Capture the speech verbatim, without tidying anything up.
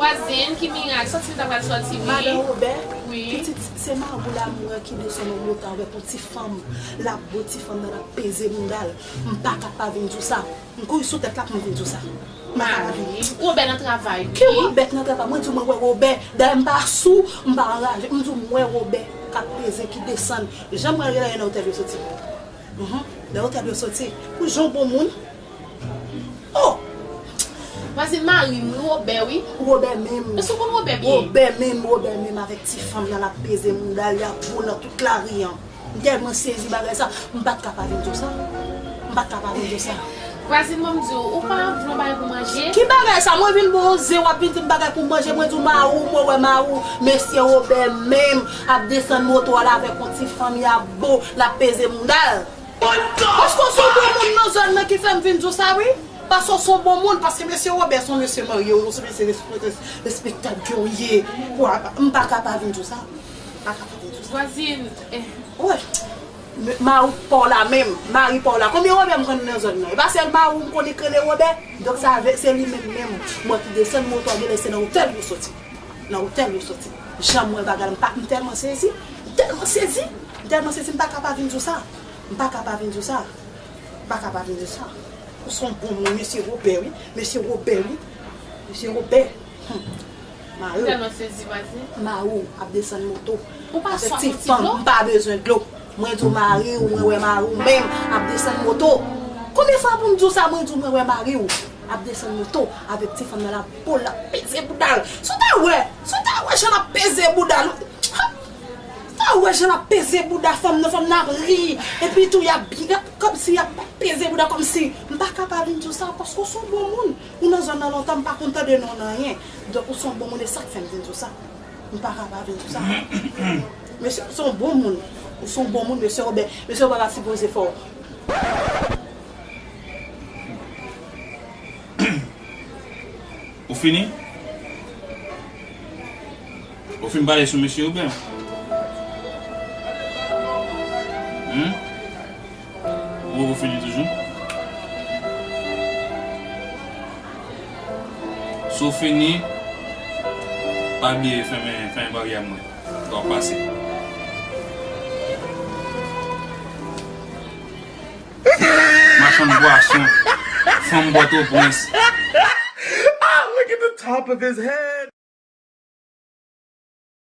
Vwazin, ki mirak, sòti m ta pral sòti, wi. Madan Wobè, wi, pitit, se mari w la m wè ki desann nan moto avèk yon ti fanm. L ap bo ti fanm nan, l ap peze bounda l. M pa ka pa vin di w sa. M kouri sou tèt la pou m vin di w sa. M pa ka pa vin. Mari, Wobè nan travay, wi. Ki Wobè k nan travay? Mwen di w mwen wè Wobè. Dayè m pa sou, m pa anraje. M di w m wè Wobè k ap peze, ki desann. Jan m pral rele nan otèl yo soti. Mhm. Nan otèl yo soti. Pou jan w bon moun. Oh! Vwazin, mari m, wi, Wobè, wi. Wobè menm. Èske w konn Wobè byen? Wobè menm, Wobè menm avèk ti fanm nan l ap peze bounda l, y ap bo nan tout lari an. M tèlman sezi bagay sa, m pa t ka pa vin di w sa. M pa t ka pa vin di w sa. Vwazin, ban m di w, ou pa vle yon bagay pou manje? Ki bagay sa? Mwen vin ba w ze, w ap vin di m bagay pou manje. Mwen di w mari w, mwen wè mari w. Mesye Wobè menm ap desann moto a l avèk yon ti fanm, y ap bo, l ap peze bounda l. Paske w se yon bon moun nan zòn nan ki fè m vin di w sa, wi. Paske w se yon bon moun, paske mesye Wobè se yon mesye marye, w se yon mesye respè-, respektab ke w ye. Pou a, m pa ka pa vin di w sa. M pa ka pa vin di w sa. Vwazin, eh. Wi. M-, mari pa w la menm, mari pa w la. Konbyen Wobè m konn nan zòn nan? E pa sèl mari w m konnen k rele Wobè. Donk sa vle, se li menm menm. Mwen ki desann moto a, genlè se nan otèl yo soti. Nan otèl yo soti. Jan m wè bagay la, m pa, m tèlman sezi. M tèlman sezi. M tèlman sezi, m pa ka pa vin di w sa. M pa ka pa vin di w sa. M pa ka pa vin di w sa. Ou se yon bon moun, mesye Wobè, wi. Mesye Wobè, wi. Mesye Wobè. Hmm. Mari w. M tèlman sezi, vwazin. Mari w ap desann moto. Ou pa swa ti fanm, m pa bezwen dlo. Mwen di w mari w, mwen wè mari w menm ap desann moto. Konbyen fwa pou m di w sa, mwen di w mwen wè mari w ap desann moto avèk ti fanm nan, l ap bo l, l ap peze bounda l. Si w ta wè, si w ta wè jan l ap peze bounda l. Ha! Si w ta wè jan l ap peze bounda fanm nan, fanm nan ap ri. Epi tou, y ap, y ap, kòmsi y ap peze bounda, kòmsi. M pa ka pa vin di w sa, paske w se yon bon moun. Ou nan zòn nan lontan, m pa konn tande non w nan anyen. Donk, ou se yon bon moun, e sa k fè m vin di w sa. M pa ka pa vin di w sa. Mesye, ou se yon bon moun. Ou se yon bon moun, mesye Wobè. Mesye Wobè pa sipoze fè w. Ou fini? Ou fin pale sou mesye Wobè? Hmm? Ou poko fini toujou? Si w fini, pa bliye fèmen, fèmen baryè mwen. Lè w ap pase. Machann bwason, fanm Pòtoprens. Ah, look at the top of his head.